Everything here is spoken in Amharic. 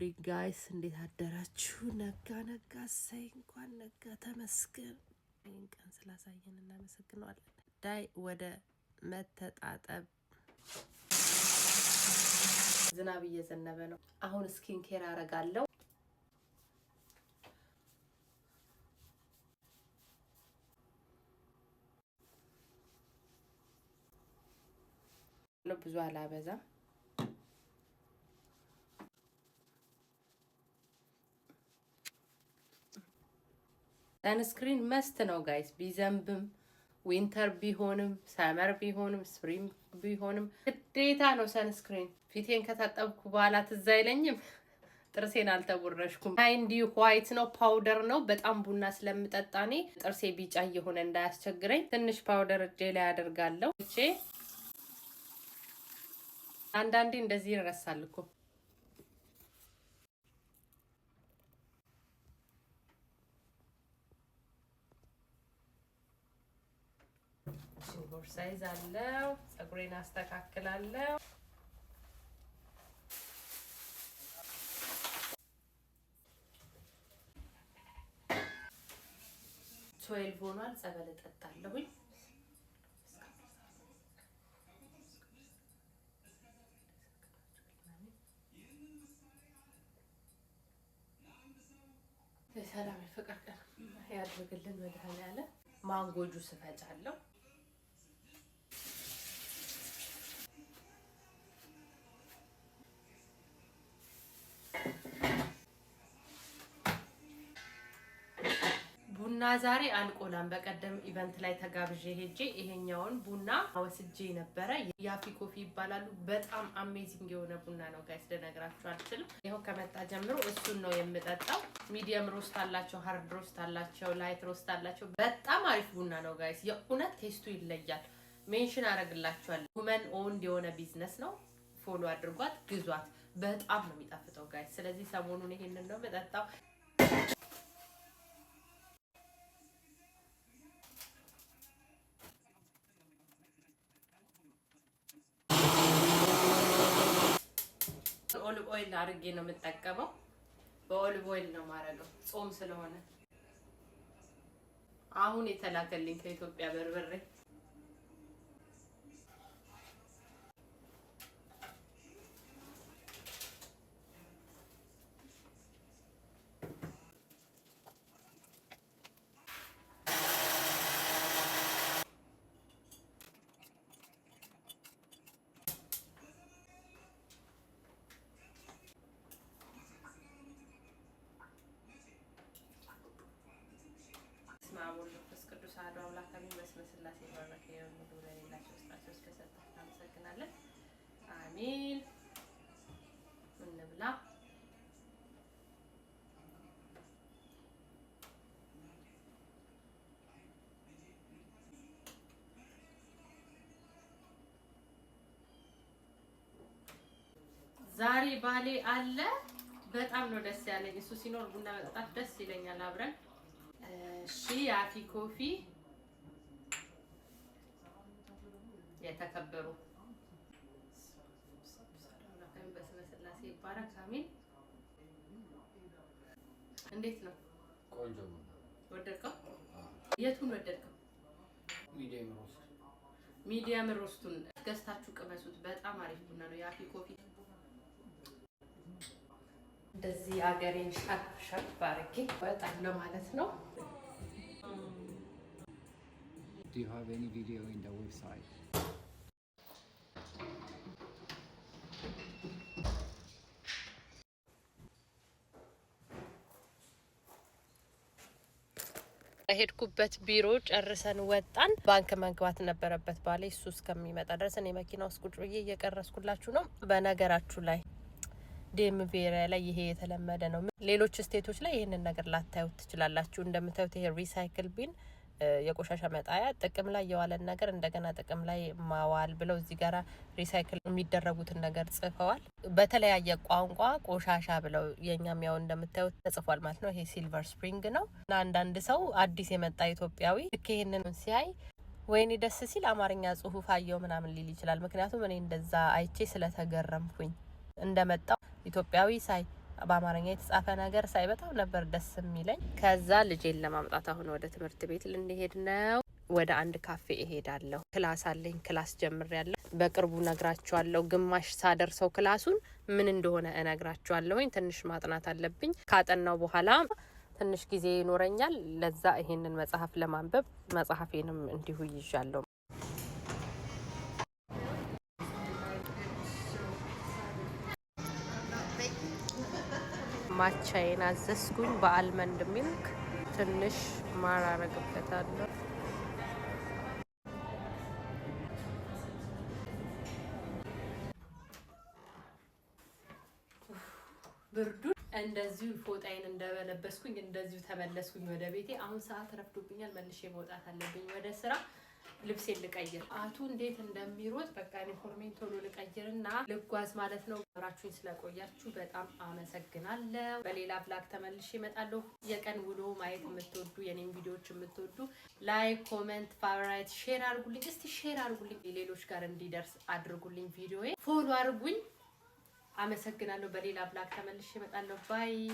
Morning guys፣ እንዴት አደራችሁ? ነጋ ነጋ፣ እሰይ እንኳን ነጋ፣ ተመስገን። ይህን ቀን ስላሳየን እናመሰግነዋለን። ዳይ ወደ መተጣጠብ። ዝናብ እየዘነበ ነው። አሁን skin care አረጋለሁ። ብዙ አላበዛም። Sunscreen must ነው guys። ቢዘንብም winter ቢሆንም summer ቢሆንም spring ቢሆንም ግዴታ ነው sunscreen። ፊቴን ከታጠብኩ በኋላ ትዝ አይለኝም። ጥርሴን አልተቦረሽኩም። Kindy white ነው፣ powder ነው። በጣም ቡና ስለምጠጣ እኔ ጥርሴ ቢጫ እየሆነ እንዳያስቸግረኝ ትንሽ powder እጄ ላይ አደርጋለሁ። እቼ አንዳንዴ እንደዚህ ይረሳል እኮ። ቦርሳ ይዛለው፣ ፀጉሬን አስተካክላለሁ። 12 ሆኗል። ጸበል እጠጣለሁኝ። የሰላም የፍቅር ቀን ያድርግልን መድኃኔዓለም። Mango juice እፈጫለሁ። ቡና ዛሬ አልቆላም። በቀደም event ላይ ተጋብዤ ሄጄ ይሄኛውን ቡና ወስጄ ነበረ። ያፊ Coffee ይባላሉ። በጣም amazing የሆነ ቡና ነው guys፣ ልነግራችሁ አልችልም። ይኸው ከመጣ ጀምሮ እሱን ነው የምጠጣው። Medium roast አላቸው፣ hard roast አላቸው፣ light roast አላቸው። በጣም አሪፍ ቡና ነው guys፣ የእውነት taste ኡ ይለያል። Mention አረግላችኋለሁ። Women owned የሆነ ቢዝነስ ነው። Follow አድርጓት፣ ግዟት። በጣም ነው የሚጣፍጠው guys። ስለዚህ ሰሞኑን ይሄንን ነው የምጠጣው። Olive oil አድርጌ ነው የምጠቀመው። በ olive oil ነው የማደርገው ጾም ስለሆነ። አሁን የተላከልኝ ከኢትዮጵያ በርበሬ። በስመ አብ ወወልድ ወመንፈስ ቅዱስ አሐዱ አምላክ አሜን። በስመ ሥላሴ የተባረከ ይሁን። ምግብ ለሌላቸው ስጣቸው እስከሰጠህ እናመሰግናለን። አሜን። እንብላ። ዛሬ ባሌ አለ። በጣም ነው ደስ ያለኝ። እሱ ሲኖር ቡና መጠጣት ደስ ይለኛል አብረን። እሺ፣ ያፊ Coffee የተከበሩ በስመ ሥላሴ ይባረክ። አሜን። እንዴት ነው? ቆንጆ ቡና። ወደድከው? የቱን ወደድከው? Medium roast። Medium roast ኡን ገዝታችሁ ቅመሱት። በጣም አሪፍ ቡና ነው ያፊ Coffee። እንደዚህ አገሬን ሻፕ ሻፕ አድርጌ እወጣለሁ ማለት ነው። Do you have any video in the website? ሄድኩበት ቢሮ ጨርሰን ወጣን። ባንክ መግባት ነበረበት ባሌ። እሱ እስከሚመጣ ድረስ እኔ መኪና ውስጥ ቁጭ ብዬ እየቀረጽኩላችሁ ነው። በነገራችሁ ላይ DMV area ላይ ይሄ የተለመደ ነው። ሌሎች state ኦች ላይ ይህንን ነገር ላታዩት ትችላላችሁ። እንደምታዩት ይሄ recycle bin የቆሻሻ መጣያ፣ ጥቅም ላይ የዋለን ነገር እንደገና ጥቅም ላይ ማዋል ብለው እዚህ ጋራ recycle የሚደረጉትን ነገር ጽፈዋል። በተለያየ ቋንቋ ቆሻሻ ብለው የእኛም ያው እንደምታዩት ተጽፏል ማለት ነው። ይሄ ሲልቨር ስፕሪንግ ነው እና አንዳንድ ሰው አዲስ የመጣ ኢትዮጵያዊ ልክ ይሄንን ሲያይ ወይኔ ደስ ሲል አማርኛ ጽሁፍ አየው ምናምን ሊል ይችላል። ምክንያቱም እኔ እንደዛ አይቼ ስለተገረምኩኝ እንደመጣው ኢትዮጵያዊ ሳይ በአማርኛ የተጻፈ ነገር ሳይ በጣም ነበር ደስ የሚለኝ። ከዛ ልጄን ለማምጣት አሁን ወደ ትምህርት ቤት ልንሄድ ነው። ወደ አንድ ካፌ እሄዳለሁ። Class አለኝ። Class ጀምሬያለሁ። በቅርቡ እነግራችኋለሁ። ግማሽ ሳደርሰው class ኡን ምን እንደሆነ እነግራችኋለሁኝ። ትንሽ ማጥናት አለብኝ። ካጠናው በኋላ ትንሽ ጊዜ ይኖረኛል። ለዛ ይሄንን መጽሐፍ ለማንበብ መጽሐፌንም እንዲሁ ይዣለሁ። ማቻዬን አዘዝኩኝ በ almond milk፣ ትንሽ ማር አረግበታለሁ። ብርዱን እንደዚሁ ፎጣዬን እንደለበስኩኝ እንደዚሁ ተመለስኩኝ ወደ ቤቴ። አሁን ሰዓት ረፍዶብኛል። መልሼ መውጣት አለብኝ ወደ ስራ። ልብሴን ልቀይር። አቱ እንዴት እንደሚሮጥ፣ በቃ ዩኒፎርሜን ቶሎ ልቀይርና ልጓዝ ማለት ነው። አብራችሁኝ ስለቆያችሁ በጣም አመሰግናለሁ። በሌላ vlog ተመልሼ እመጣለሁ። የቀን ውሎ ማየት የምትወዱ፣ የኔን ቪዲዮዎች የምትወዱ like፣ comment፣ favorite፣ share አድርጉልኝ። እስቲ share አድርጉልኝ፣ ሌሎች ጋር እንዲደርስ አድርጉልኝ። ቪዲዮዬ follow አድርጉኝ። አመሰግናለሁ። በሌላ vlog ተመልሼ እመጣለሁ። Bye.